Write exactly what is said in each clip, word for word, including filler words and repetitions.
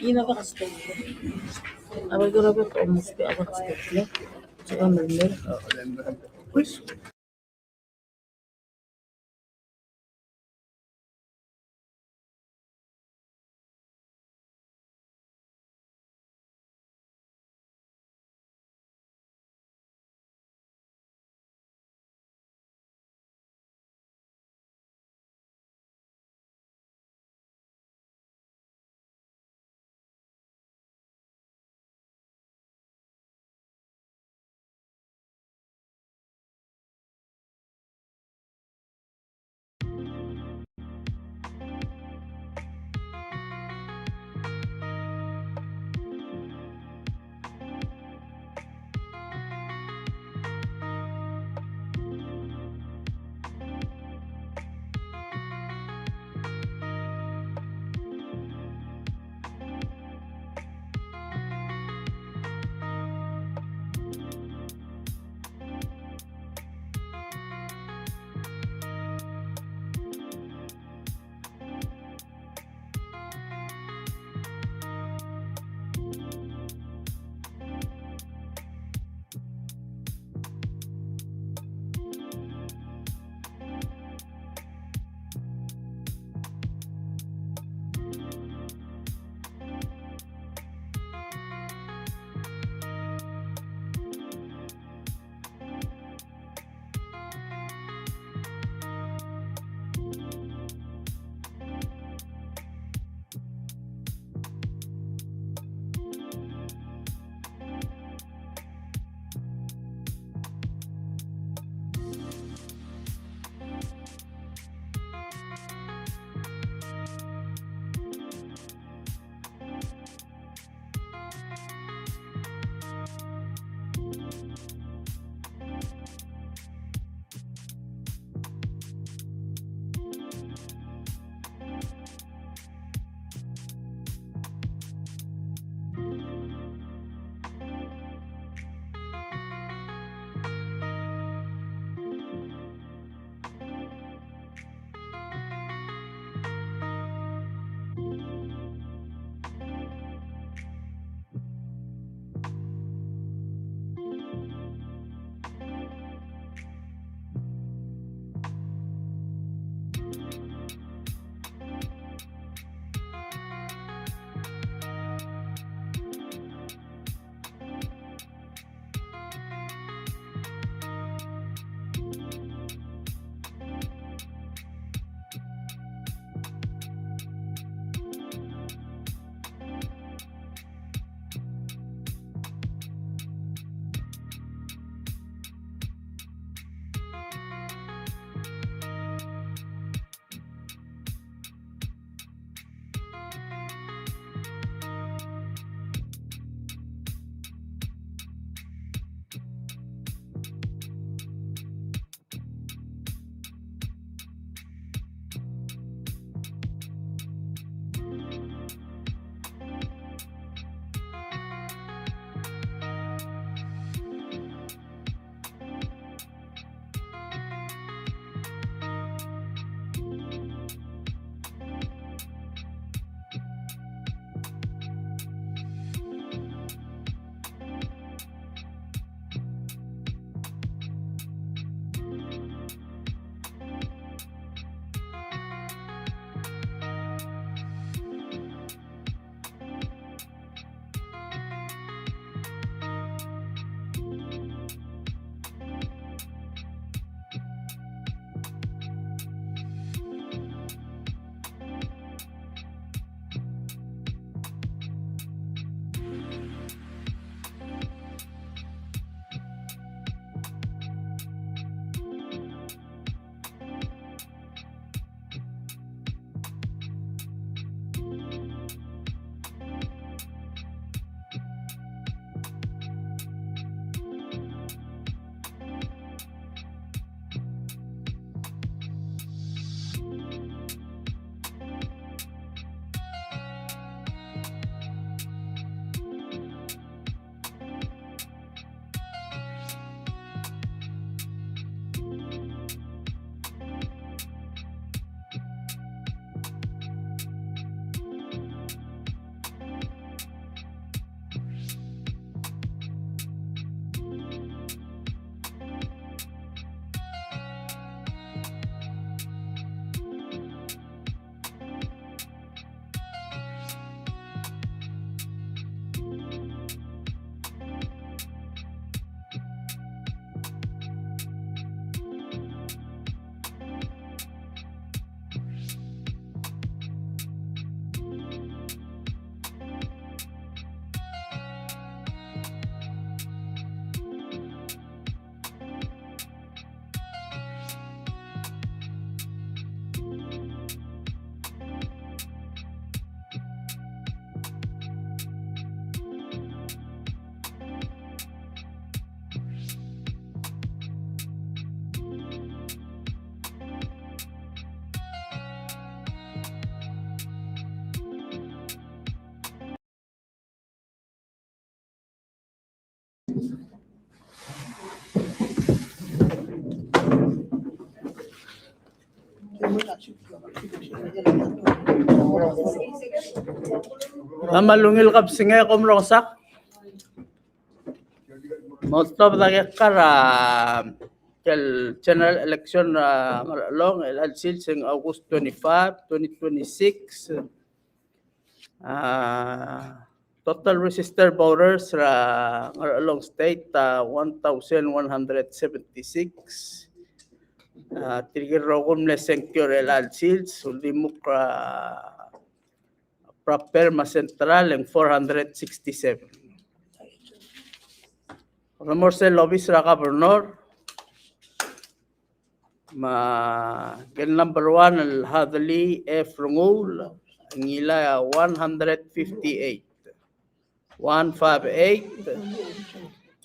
Ina baka stop. Abal ko rabe ko mesti abal stop ya. Coba benar. Kmal ungil kebesengei, kom rongsak. Moltobed a kekerei er a, el general election er a Ngarchelong, el chelecha el sils, August twenty-five, twenty twenty-six. A, total registered voters er a Ngarchelong State a one thousand one hundred seventy-six. A, tirke el rokui el mle sengkio er chelecha el sils, uldimukl er a proper me a central, e ng four hundred sixty-seven. Kede mo er sel obis er a governor, me a ngike el number one el Hadley F. Renguul, a ngilai a one hundred fifty-eight. One five eight.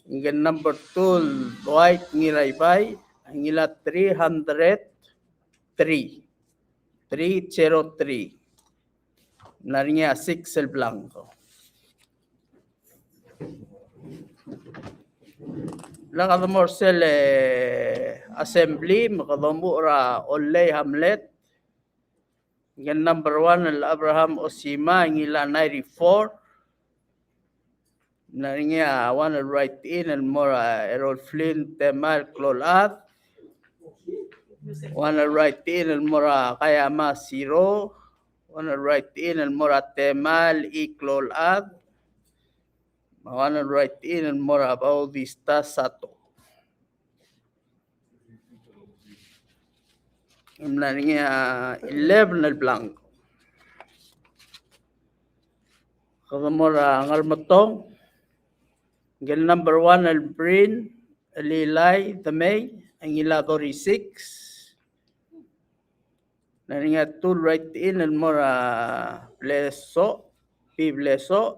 Ngike el number two el Dwight Ngiraibai, a ngilai a three hundred three. Three zero three. Ng mla er ngii a six el blank. Le kede mo er sel, e, assembly, me kede omuchel er a Ollei Hamlet. Ngike el number one el Abraham Osima, a ngilai a ninety-four. Ng mla er ngii a one el write-in el mo er a Errol Flynn Temal Kloulchad. One el write-in el mo er a Kayama Siro. One el write-in el mo er a Temal E. Kloulchad. Me a one el write-in el mo er a Bautista Sato. Ng mla er ngii a eleven el blank. Kede mo er a Ngermetong. Ngike el number one el Brin, el Eli Demei, a ngilai a thirty-six. Ng mla er ngii a two el write-in el mo er a Blesoch, P. Blesoch.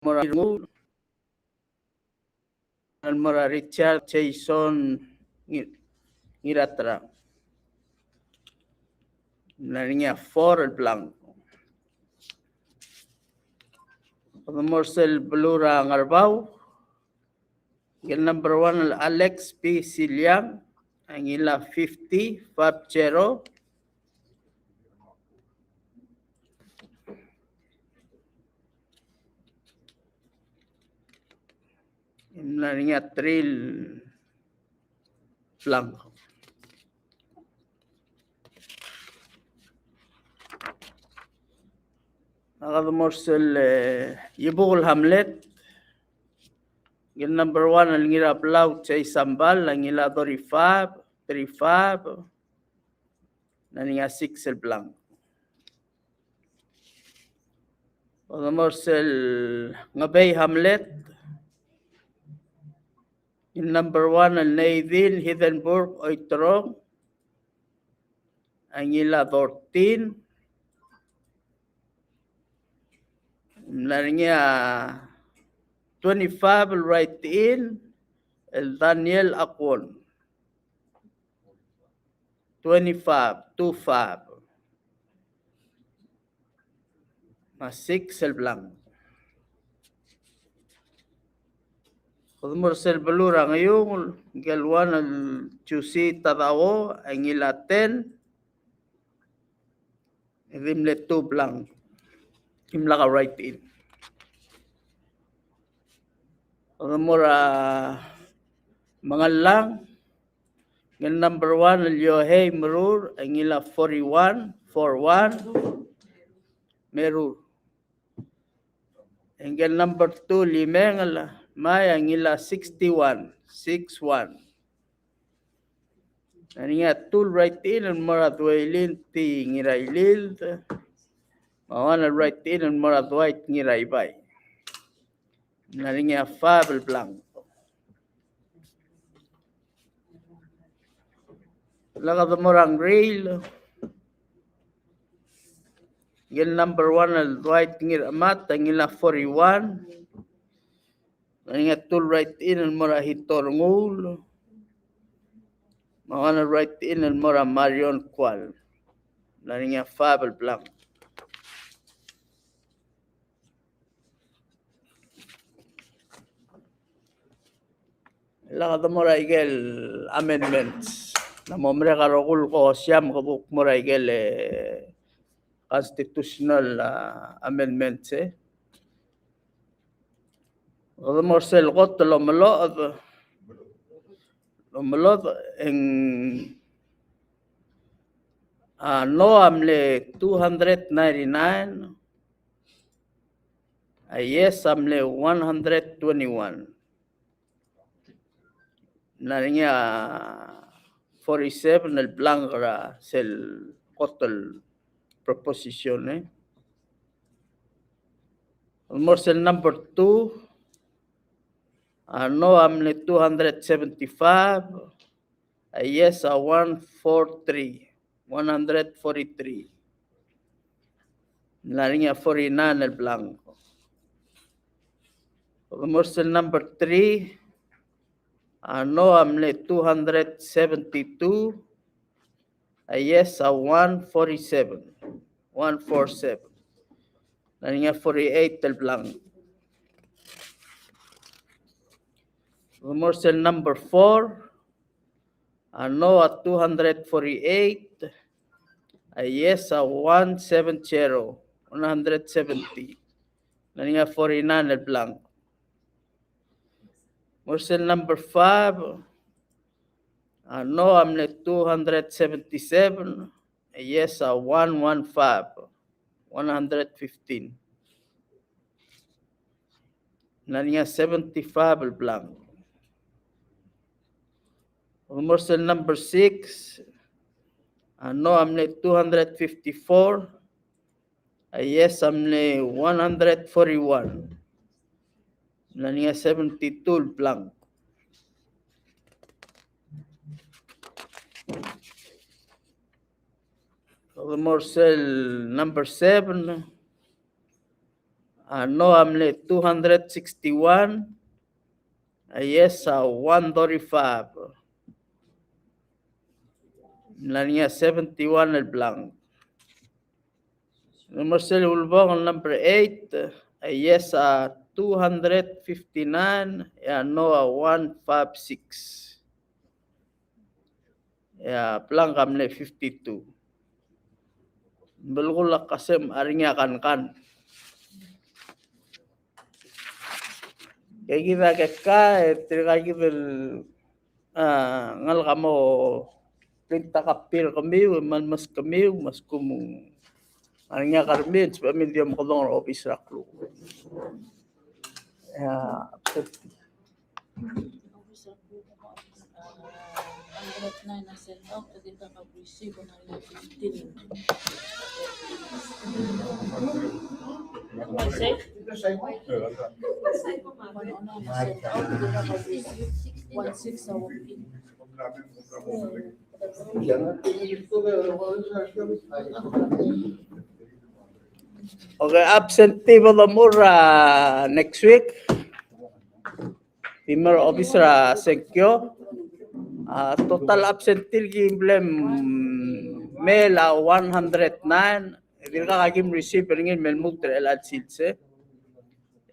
Mo er a Renguul, el mo er a Richard Jason Ngi-, Ngiraterang. Ng mla er ngii a four el blank. Kede mo er sel beluu er a Ngerbau. Ngike el number one el Alex P. Siliang, a ngilai a fifty, five zero. Ng mla er ngii a three el blank. A kede mo er sel, e, Iebukel Hamlet. Ngike el number one el Ngirablau Chei Sambal, a ngilai a thirty-five, thirty-five. Ng mla er ngii a six el blank. Kede mo er sel Ngebei Hamlet. Ngike el number one el Neidil Hindenburg Oiterong, a ngilai a thirteen. Ng mla er ngii a twenty-five el write-in el Daniel Akwon. Twenty-five, two five. Me a six el blank. Kede mo er sel beluu er a Ngeiungel, ngike el one el Jusi Tadao, a ngilai a ten. E di mle two blank. Dimlak a write-in. Kede mo er a Mengellang, ngike el number one el Yohei Merur, a ngilai a forty-one, four one, Merur. Ngike el number two el Imengel Mai, a ngilai a sixty-one, six one. Ng mla er ngii a two el write-in el mo er a Duelin T. Ngirailild, me a one el write-in el mo er a Dwight Ngiraibai. Ng mla er ngii a five el blank. Le kede mo er a Ngriil. Ngike el number one el Dwight Ngiramat, a ngilai a forty-one. Ng mla er ngii a two el write-in el mo er a Hitor Nguul, me a one el write-in el mo er a Marion Kual. Ng ngar er ngii a five el blank. Lak de mo er a ikel amendments. Ng mo merek a rokui el ko siam ke bo kmo er a ikel, eh, constitutional, ah, amendments, eh. Kede mo er sel kot el omelodech, omelodech e ng, a no a mle two hundred ninety-nine, a yes a mle one hundred twenty-one. Ng ngar er ngii a forty-seven el blank er a sel kot el proposition, eh. Mo er sel number two, a no a mle two hundred seventy-five, a yes a one four three, one hundred forty-three. Ng ngar er ngii a forty-nine el blank. Mo er sel number three, a no a mle two hundred seventy-two, a yes a one forty-seven, one four seven. Ng ngar er ngii a forty-eight el blank. Mo er sel number four, a no a two hundred forty-eight, a yes a one seven zero, one hundred seventy. Ng ngar er ngii a forty-nine el blank. Mo er sel number five, a no a mle two hundred seventy-seven, a yes a one one five, one hundred fifteen. Ng ngar er ngii a seventy-five el blank. Mo er sel number six, a no a mle two hundred fifty-four, a yes a mle one hundred forty-one. Ng ngar er ngii a seventy-two el blank. Mo er sel number seven, a no a mle two hundred sixty-one, a yes a one thirty-five. Ng ngar er ngii a seventy-one el blank. Mo er sel ulebongel number eight, a yes a two hundred fifty-nine, e a no a one five six. E a blank a mle fifty-two. Belkul a kasem a ringel a kankan. Ke kid a keka, e tirka kid el, a, ngalek a mo print a copy er kemiu, me a lmes kemiu, me a lsekum ng ngar er ngii a kermit, sebechemiu el di omekedong er a obis er a kluk. E a, Okay, absentee bo lemechur er a next week. Di mei er a obis er a sengkio. A total absentee el ki mle mail a one hundred nine. E dirkak a kim receive er ngii el me lmuut er chelecha el sils, e.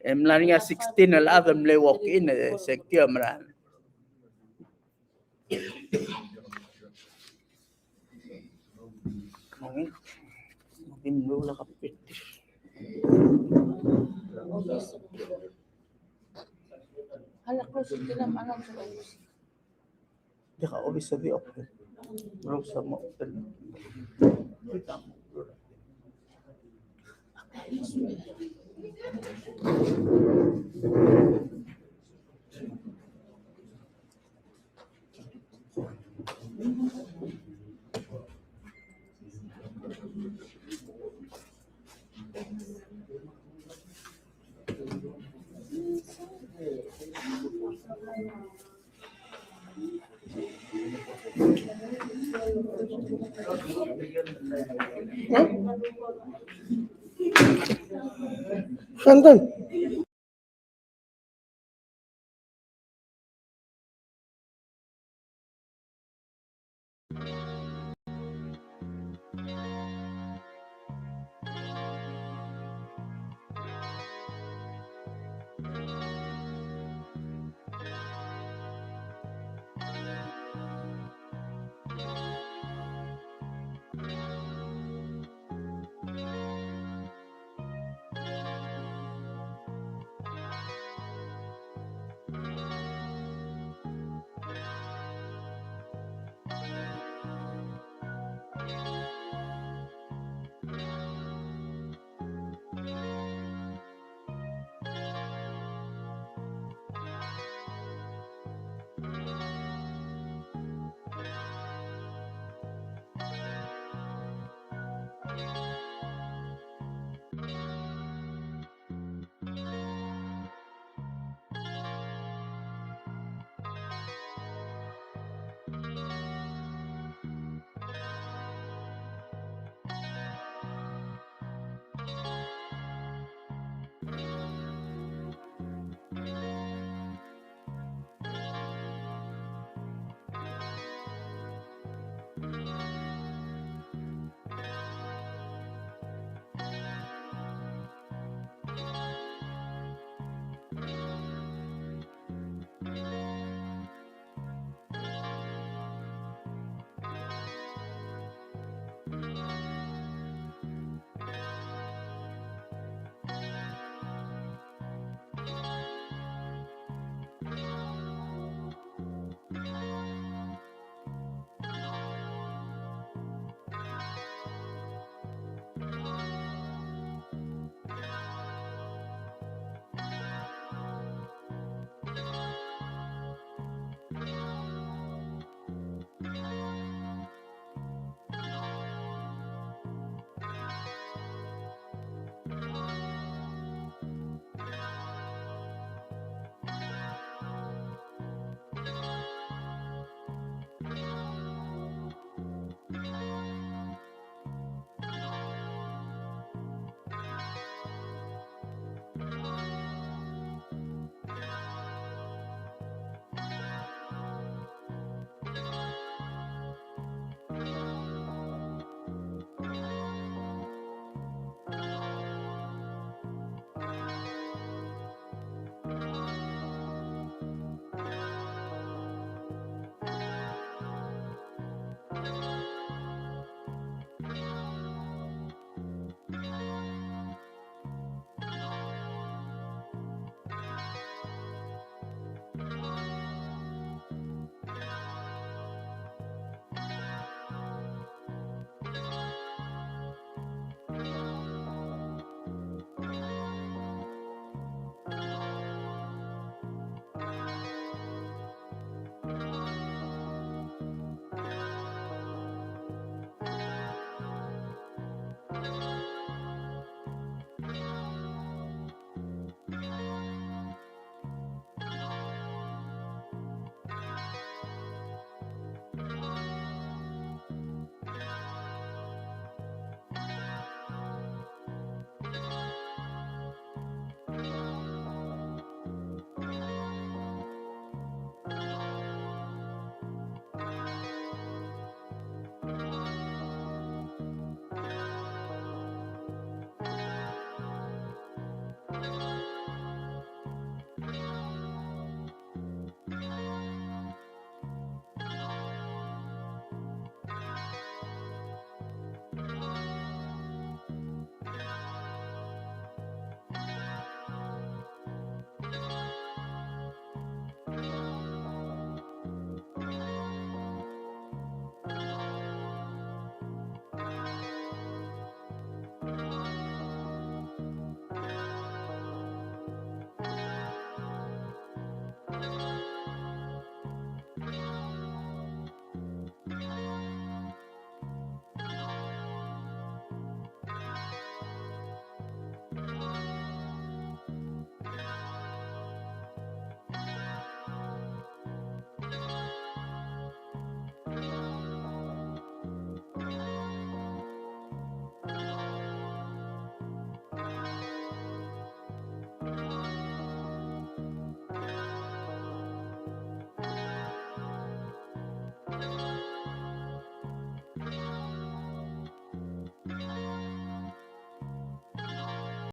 E mla er ngii a sixteen el chad el mle walk in, e sengkio a mera.